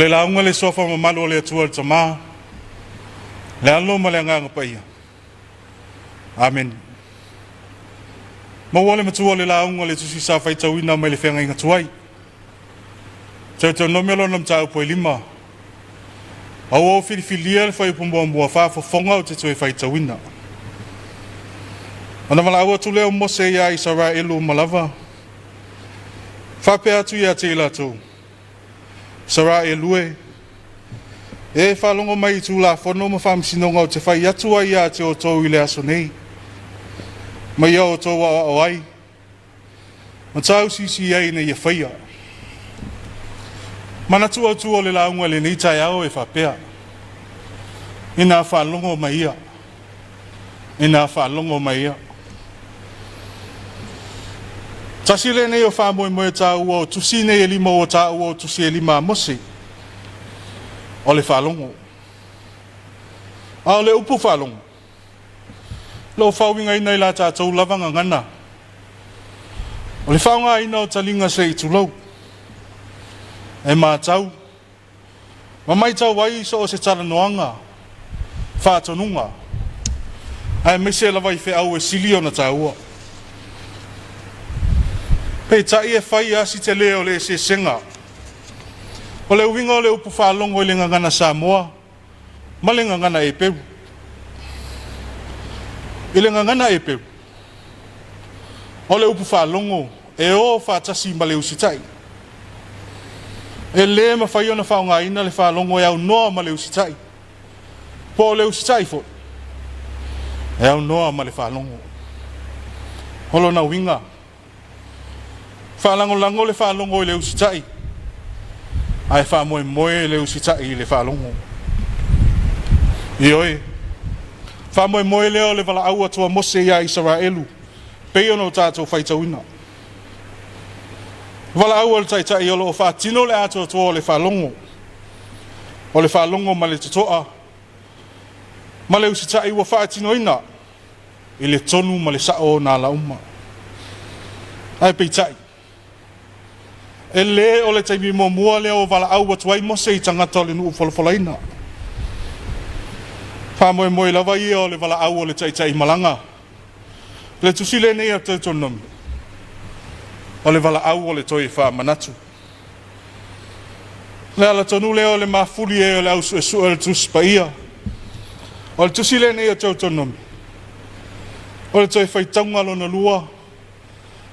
O le lauga le suafa mamalu o le Atua le Tama, le Alo ma le Agaga Paia. Amene. Maua le matua o le lauga o le tusi sa faitauina mai le feagaiga tuai. Teutonomi lona mataupu e lima. Aua o filifilia le fuaiupu muamua faafofoga ou te toe faitauina. Ona valaau atu lea o Mose ia Isaraelu uma lava, faapea atu ia te i latou, Isaraelu e, e faalogo mai i Tulafono ma faamasinoga ou te fai atu ai ia te outou i le aso nei, ma ia outou aoao ai, ma tausiusi ai ina ia faia. Manatu autu o le lauga i lenei taeao e faapea, ina faalogo mai ia, ina faalogo mai ia. Tasi lenei o faamoemoe taua o tusi nei e lima ua taua o tusi e lima a Mose, o le faalogo. A o le upu faalogo, loo faauigaina i la tatou lava gagana, o le faaaogaina o taliga se i tulou, e matau ma matau ai so o se talanoaga, faatonuga, aemaise lava i feau e sili ona taua. Peitai e fai lava si tele o le eseesega o le uiga o le upu faalogo i le gagana Samoa ma le gagana Eperu. I le gagana Eperu, o le upu faalogo e o faatasi ma le usitai. E le mafai ona faaaogaina le faalogo e aunoa ma le usitai, po o le usitai foi e aunoa ma le faalogo. O lona uiga, faalagolago le faalogo i le usitai, ae faamoemoe le usitai i le faalogo. Ioe, faamoemoe lea o le valaau atu a Mose ia Isaraelu, pei ona o tatou faitauina. Valaau a le taitai o lo o faatino le atoatoa o le faalogo, o le faalogo ma le totoa, ma le usitai ua faatinoina i le tonu ma le sao o nā lauma. Ae peitai, e le o le taimi muamua lea o valaau atu ai Mose i tagata o le nuu folafolaina. Faamoemoe lava ia o le valaau o le taitai malaga. Le tusi lenei a Teutonomi, o le valaau o le toe faamanatu. Le ala tonu lea o le mafuli e o le au suesue o le Tusi Paia. O le tusi lenei o Teutonomi, o le toe faitauga lona lua,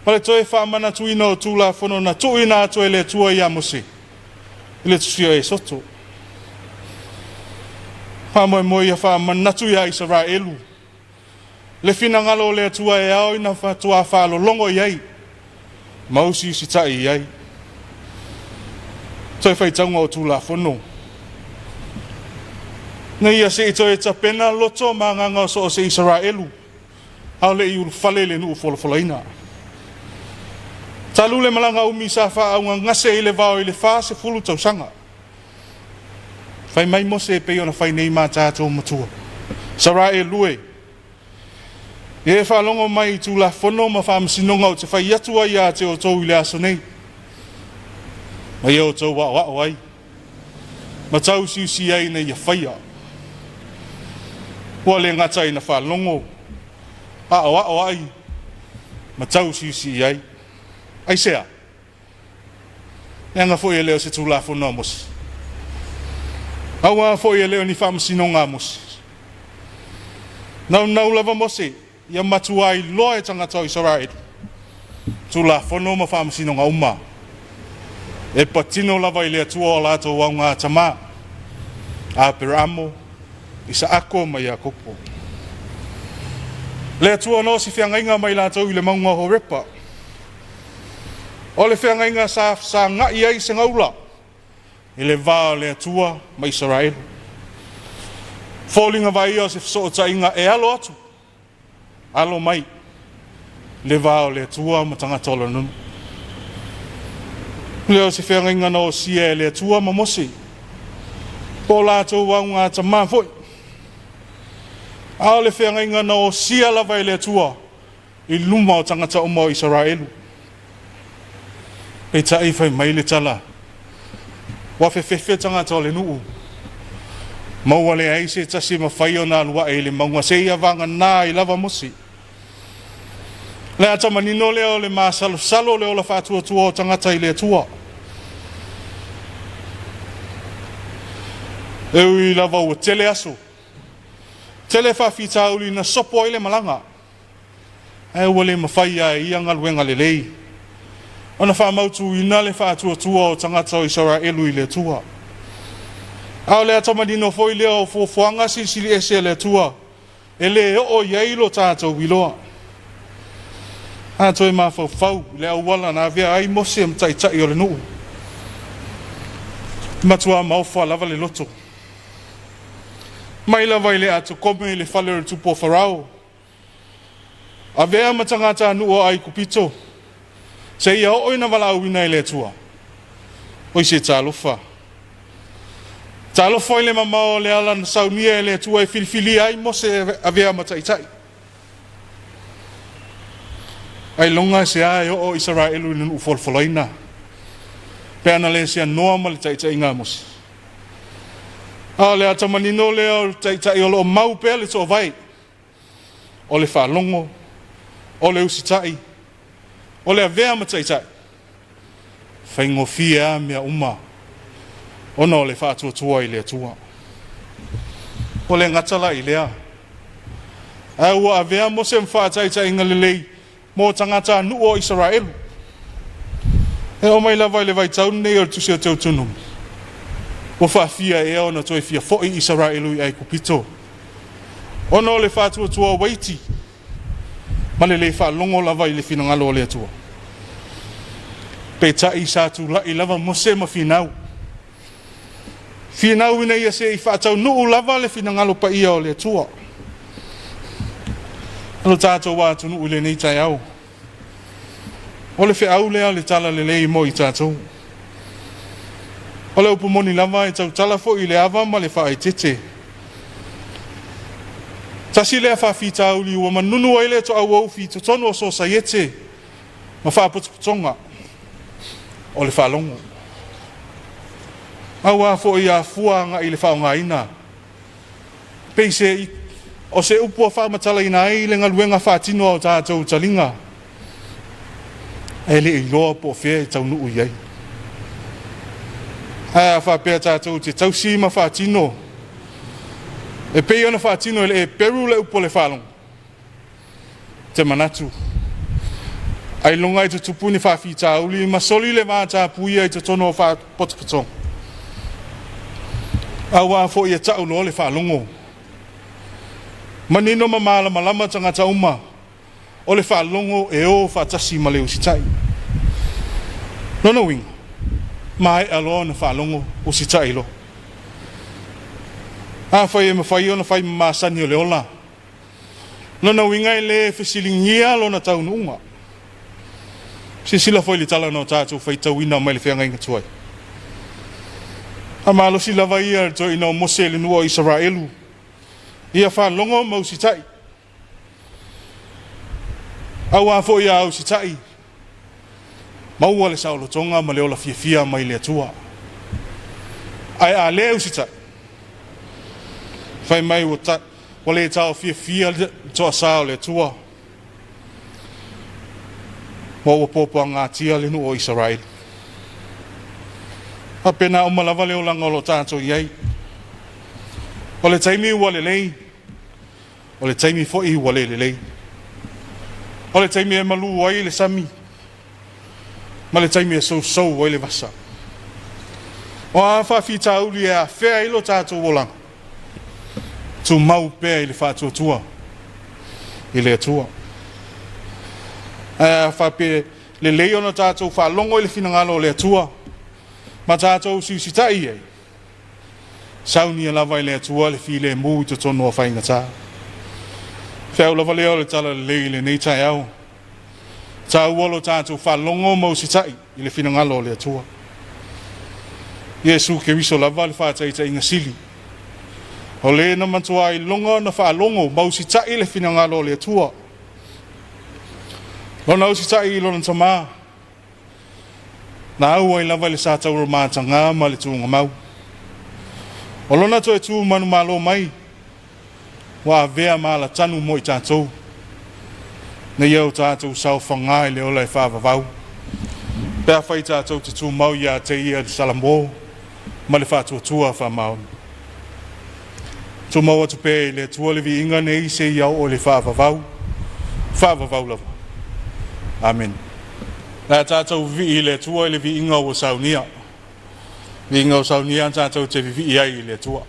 ma le toe faamanatuina o Tulafono na tuuina atu e le Atua ia Mose i le tusi o Esoto. Faamoemoe ia faamanatu ia Isaraelu le finagalo o le Atua e ao ina faatoa faalologo i ai ma usiusitai i ai. Toe faitauga o Tulafono. Na ia se i toe tapena loto ma agaga o so o se Isaraelu, a o le i ulufale i le nuu folafolaina. Talu le malaga umi sa faaaugagase i le vao i le 40 tausaga. Fai mai Mose e pei ona fai nei ma tatou matua. Isaraelu e, e faalogo mai i Tulafono ma faamasinoga ou te fai atu ai ia te outou i le aso nei, ma ia outou aoao ai, ma tausiusi ai ina ia faia. Ua le gata ina faalogo, aoao ai, ma tausiusi i ai. Aisea? Leaga foi e le o se Tulafono a Mose. Aua foi e le o ni faamasinoga a Mose. Naunau lava Mose ia matua iloa e tagata o Isaraelu Tulafono ma faamasinoga uma e patino lava i le Atua o latou augatama, Aperaamo, Isaako ma Iakopo. Le Atua na osi feagaiga mai latou i le mauga o Horepa. O le feagaiga sa fesagai ai se gaula i le va o le Atua ma Isaraelu. Foliga vaaia o se fesootaiga e alo atu, alo mai, le va o le Atua ma tagata o lona nuu. Lea o se feagaiga na osia e le Atua ma Mose, po o latou augatama foi. A o le feagaiga na osia lava e le Atua i luma o tagata uma o Isaraelu. Peitai fai mai le tala, Ua fefefe tagata o le nuu, ma ua leai se tasi e mafai ona alu ae i le mauga seia vagana ai lava Mose. O le ata manino lea o le masalosalo o le ola faatuatua o tagata i le Atua. E ui lava ua tele aso, tele faafitauli na sopo ai le malaga, ae ua le mafai lava e ia galuega lelei ona faamautuina le faatuatua o tagata o Isaraelu i le Atua. A o le ata manino foi lea o fuafuaga silisili ese a le Atua e le oo i ai lo tatou iloa. A toe mafaufau i le auala na avea ai Mose ma taitai o le nuu, e matua maofa lava le loto. Mai lava i le atokome i le fale o le tupu o Farao, avea ma tagatanuu o Aikupito, seia oo ina valaauina e le Atua. Oi se talofa! Talofa i le mamao o le ala na saunia e le Atua e filifilia ai Mose e avea ma taitai. Ailoga se a e oo Isaraelu i le nuu folafolaina, pe ana le seanoa ma le taitaiga a Mose. A o le ata manino lea o le taitai o lo o mau pea le toovae, o le faalogo, o le usitai, o le avea ma taitai, faigofie lava mea uma ona o le faatuatua i le Atua. Ua le gata la i lea, ae ua avea Mose ma faataitaiga lelei mo tagatanuu o Isaraelu. E oo mai lava i le vaitau lenei o le tusi o Teutunomi, ua faafia ea ona toe fia foi Isaraelu i Aikupito, ona o le faatuatua uaiti ma le le faalogo lava i le finagalo o le Atua. Peitai sa tulai lava Mose ma finau, finau ina ia se i faataunuu lava le finagalo paia o le Atua. O lo tatou atunuu i lenei taeao, o le feau lea o le tala lelei mo i tatou. O le upu moni lava e tautala foi i le ava ma le faaeteete. Tasi lea faafitauli ua manunu ai le toauoufi i totonu o sosaiete ma faapotopotoga o le faalogo. Aua foi a fua agai i le faaaogaina, pei se o se upu ua faamatalaina ai le galuega faatino a o tatou taliga, ae le iloa po o fea e taunuu i ai. Ae a faapea tatou te tausi ma faatino e pei ona faatino e le Eperu le upu o le faalogo, te manatu ailoga e tutupu ni faafitauli ma soli le va tapuia i totonu o faapotopotoga. Aua foi e tau loa le faalogo, manino ma malamalama tagata uma o le faalogo e o faatasi ma le usitai. Lona uiga, maea loa ona faalogo, usitai loa. Afai e mafai ona fai ma masani o le ola, lona uiga e le fesiligia lona taunuuga. Silasila foi i le tala na o tatou faitauina mai le feagaiga tuai. A malosi lava ia le toeaina o Mose i le nuu o Isaraelu, ia faalogo ma usitai. Aua foi a usitai, maua le saolotoga ma le ola fiafia mai le Atua. Ae a le usitai, fai mai ua, ta, ua le taofiafia le toasā o le Atua, ma ua puapuagatia le nuu o Isaraelu. Faapena uma lava le olaga o lo o tatou i ai. O le taimi ua lelei, o le taimi foi ua le lelei. O le taimi e malū ai le sami, ma le taimi e sousou ai le vasa. O a faafitauli e afea ai lo tatou olaga, tumau pea i le faatuatua i le Atua. Ae a faapea lelei ona tatou faalogo i le finagalo o le Atua ma tatou usiusitai i ai, saunia lava e le Atua le filemu i totonu o faigata. Feau lava lea o le tala lelei i lenei taeao. Taua lo tatou faalogo ma usitai i le finagalo o le Atua. Iesu Keriso lava le faataitaiga sili. O le na matua iloga ona faalogo ma usitai le finagalo o le Atua. Lona usitai i lona Tamā. Na auai lava i le sa taulamatagā ma le tugamau. O lona toe tu manumalo mai ua avea ma alatanu mo i tatou, ina ia o tatou saofagā i le ola e faavavau, pe afai tatou te tumau ia te ia i le salamo ma le faatuatua faamaoni. Tumau atu pea i le Atua le viiga nei seia oo i le faavavau, faavavau lava. Amene. Le a tatou vivii i le Atua i le viiga ua saunia. Viiga ua saunia tatou te vivii ai i le Atua.